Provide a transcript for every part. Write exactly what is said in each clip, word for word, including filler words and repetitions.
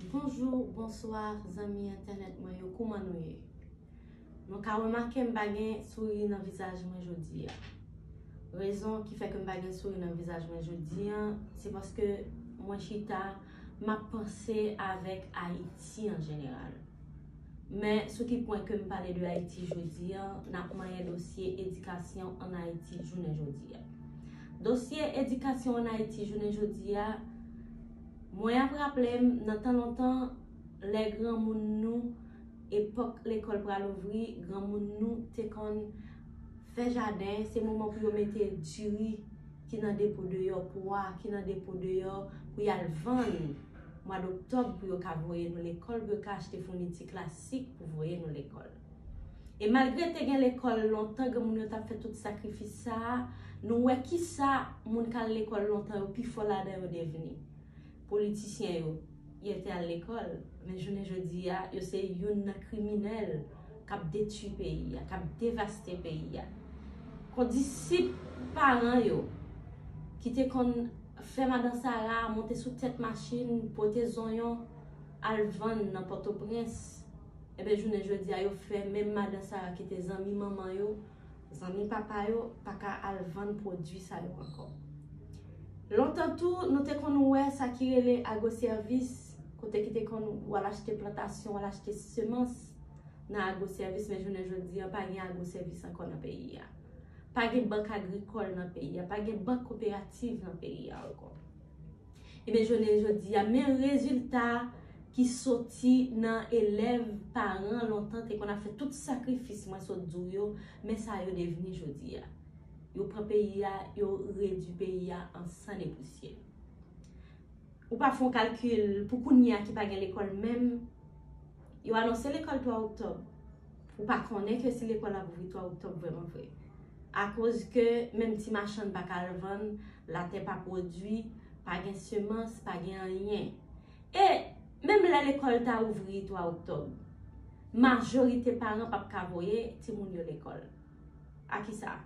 Bonjou, bonswa, zanmi entènèt mwen yo, kouman nou ye? Nou ka remake m pa gen souri nan vizaj mwen jodi a. Rezon ki fè ke m pa gen souri nan vizaj mwen jodi a, se paske mwen chita, m ap panse avèk Ayiti an jeneral. Men sou ki pwen ke m pale de Ayiti jodi a, n ap manyen dosye edikasyon ann Ayiti jounen jodi a. Dosye edikasyon ann Ayiti jounen jodi a, mwen ap raple m nan tan lontan, lè granmoun nou, epòk lekòl pral ouvri, granmoun nou te konn fè jaden, se moman pou yo mete diri ki nan depo deyò, pwa ki nan depo deyò pou y al vann mwa doktòb pou yo ka voye nou lekòl, pou yo ka achte founiti klasik pou voye nou lekòl. E malgre te gen lekòl lontan, granmoun yo t ap fè tout sakrifis sa a, nou wè kisa moun k al lekòl lontan yo pi fò ladan yo devni. Politisyen yo, yo te al lekòl, men jounen jodi a, yo se youn nan kriminèl k ap detwi peyi a, k ap devaste peyi a. Kondisip paran yo, ki te konn fè madan Sara monte sou tèt machin, pote zonyon, al vann nan Pòtoprens, ebyen, jounen jodi a, yo fè menm madan Sara ki te zanmi manman yo, zanmi papa yo, pa ka al vann pwodui sa yo ankò. Lontan tou, nou te konn wè sa ki rele agwosèvis, kote ki te konn w al achte plantasyon, w al achte semans nan agwosèvis, men jounen jodi a, pa gen agwosèvis ankò nan peyi a. Pa gen bank agrikòl nan peyi a, pa gen bank koperativ nan peyi a ankò. Ebyen, jounen jodi a, men rezilta ki soti nan elèv, paran lontan te konn ap fè tout sakrifis mwen sot di w yo, men sa yo devni jodi a. Yo pran peyi a, yo redui peyi a an sann e pousyè. Ou pa fè yon kalkil pou kounye a ki pa gen lekòl menm, yo anonse lekòl twa oktòb. Ou pa konnen ke si lekòl ap ouvri twa oktòb vrèman vre. Akoz ke menm ti machann pa ka al vann, latè pa pwodui, pa gen semans, pa gen anyen. E menm lè lekòl ta ouvri twa oktòb, majorite paran p ap ka voye timoun yo lekòl. A kisa?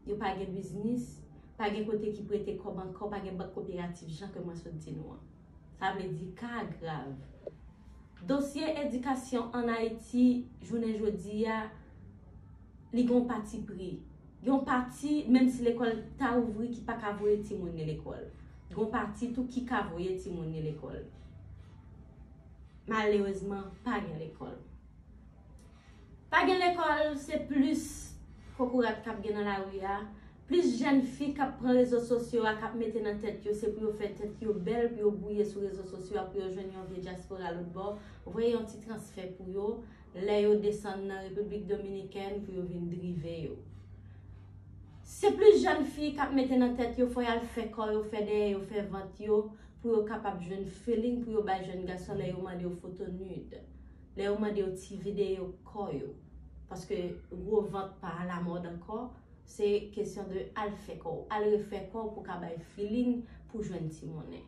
Yo pa gen biznis, pa gen kote ki prete kòb ankò, pa gen bank koperativ jan ke mwen sot di nou an. Sa vle di ka grav. Dosye edikasyon ann Ayiti, jounen jodi a, li gen yon pati pri. Gen yon pati, menm si lekòl ta ouvri, ki pa ka voye timoun li lekòl. Gen yon pati tou ki ka voye timoun li lekòl. Malerezman, pa gen lekòl. Pa gen lekòl, se plis kokorat k ap gen nan lari a, plis jèn fi k ap pran rezo sosyo a, k ap mete nan tèt yo, se pou yo fè tèt yo bèl, pou yo bwouye sou rezo sosyo a, pou yo jwenn yon vye dyaspora lòt bò, voye yon ti transfè pou yo, lè yo desann nan Repiblik Dominikèn, pou yo vin drive yo. Se plis jèn fi k ap mete nan tèt yo, fò y al fè kò yo, fè dèyè yo, fè vant yo, pou yo kapab jwenn feeling, pou yo bay jèn gason lè yo mande yo foto nude, lè yo mande yo ti videyo kò yo. Paske gwo vant pa alamòd ankò, se kesyon de al fè kò w, al refè kò w pou w ka bay feeling pou jwenn ti monnen.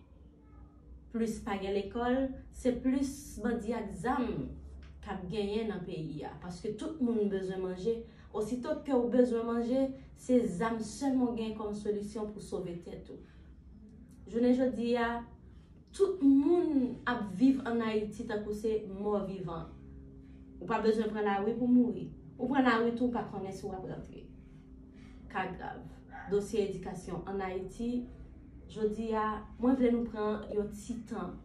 Plis pa gen lekòl, se plis bandi ak zam k ap genyen nan peyi a. Paske tout moun bezwen manje. Osito ke w bezwen manje, se zam sèlman w genyen kòm solisyon pou sove tèt ou. Jounen jodi a, tout moun ap viv ann Ayiti tankou se mò vivan. Ou pa bezwen pran lari pou mouri. Ou pran lari tou, ou pa konnen si w ap rantre. Ka grav. Dosye edikasyon ann Ayiti, jodi a, mwen vle nou pran yon ti tan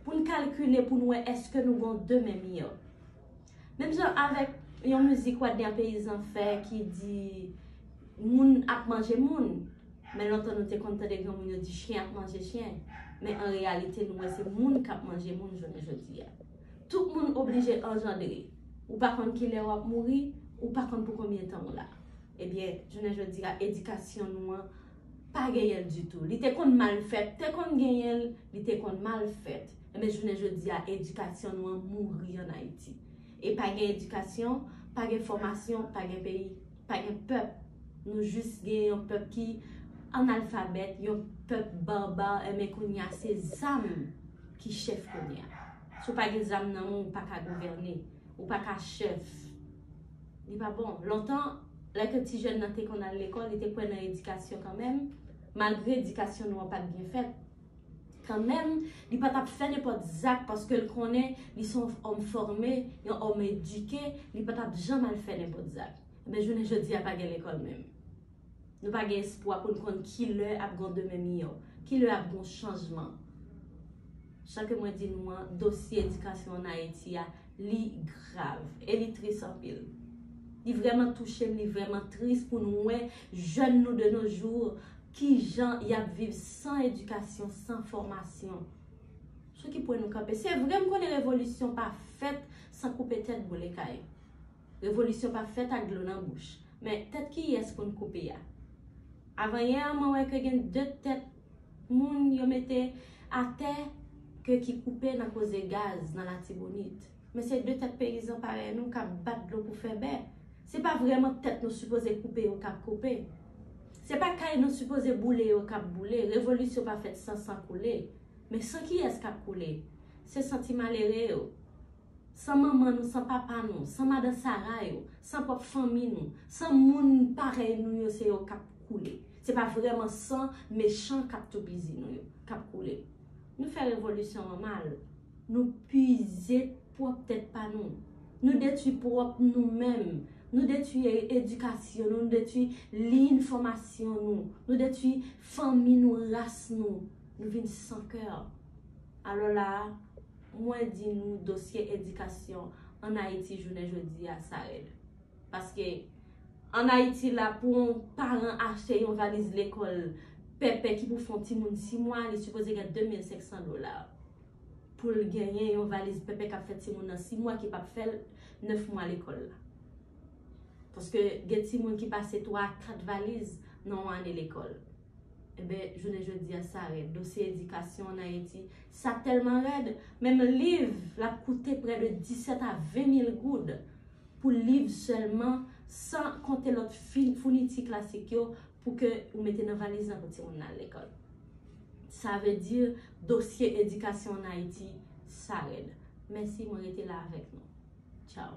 pou n kalkile, pou n wè èske nou gen yon demen miyò. Menm jan avèk yon mizik Wadner Paysan fè ki di moun ap manje moun, men lontan nou te konn tande granmoun yo di chen ap manje chen, men an reyalite nou wè se moun k ap manje moun jounen jodi a. Tout moun oblije anjandre. Ou pa konn kilè w ap mouri, ou pa konn pou konbyen tan w la. Ebyen, jounen jodi a, edikasyon nou an pa genyen l ditou. Li te konn mal fèt, te konn genyen l, li te konn mal fèt. Ebyen, jounen jodi a, edikasyon nou an mouri ann Ayiti. E pa gen edikasyon, pa gen fòmasyon, pa gen peyi, pa gen pèp. Nou jis gen yon pèp ki analfabèt, yon pèp baba, ebyen kounye a se zam ki chèf kounye a. Si w pa gen zam nan men w, ou pa ka gouvène, ou pa ka chèf. Li pa bon. Lontan, lè ke ti jèn nan te konn al lekòl, li te kwè nan edikasyon kanmenm, malgre edikasyon nou an pa t byen fèt. Kanmenm, li pa t ap fè nenpòt zak paske l konnen li se yon òm fòme, yon òm edike, li pa t ap janm al fè nenpòt zak. Men jounen jodi a pa gen lekòl menm. Nou pa gen espwa pou n konn ki lè ap gen yon demen miyò, ki lè ap gen yon chanjman. Jan ke mwen di nou an, dosye edikasyon ann Ayiti a, li grav e li tris anpil. Li vrèman touche m, li vrèman tris pou nou wè jèn nou de nos jours, ki jan y ap viv san edikasyon, san fòmasyon. Sou ki pwen nou kanpe? Se vre, m konnen revolisyon pa fèt san koupe tèt boule kay. Revolisyon pa fèt ak dlo nan bouch. Men tèt kiyès pou n koupe a? Avanyè a, mwen wè ke gen de tèt moun yo mete atè ke ki koupe nan koze gaz nan Latibonit. Men se de tèt peyizan parèy nou k ap bat dlo pou fè bè. Se pa vrèman tèt nou sipoze koupe yo k ap koupe. Se pa kay nou sipoze boule yo k ap boule. Revolisyon pa fèt san san koule. Men san kiyès k ap koule? Se san ti malere yo. San manman nou, san papa nou, san madan Sara yo, san pwòp fanmi nou, san moun parèy nou yo, se yo k ap koule. Se pa vrèman san mechan k ap toupizi nou yo k ap koule. Nou fè revolisyon an mal. Nou pize pwòp tèt pa nou. Nou detwi pwòp nou menm. Nou detwi e-, edikasyon nou, nou detwi liy fòmasyon nou, nou detwi fanmi nou, ras nou. Nou vin san kè. Alò la a, mwen di nou dosye edikasyon ann Ayiti jounen jodi a sa rèd. Paske ann Ayiti la, pou yon paran achte yon valiz lekòl pèpè ki pou fè yon timoun sis mwa, li sipoze gen de mil senk san dola pou l genyen yon valiz pèpè k ap fè timoun nan sis mwa, ki p ap fè l nèf mwa lekòl la. Paske gen timoun ki pase twa a kat valiz nan yon ane lekòl. Enben, jounen jodi a, sa rèd. Dosye edikasyon ann Ayiti, sa tèlman rèd. Menm liv, l ap koute prè de disèt a ven mil goud pou liv sèlman, san konte lòt fi-, founiti klasik yo pou ke ou mete nan valiz lan pou timoun nan al lekòl. Sa vle di, dosye edikasyon ann Ayiti, sa rèd. Mèsi, mwen rete la avèk nou. Tchaw.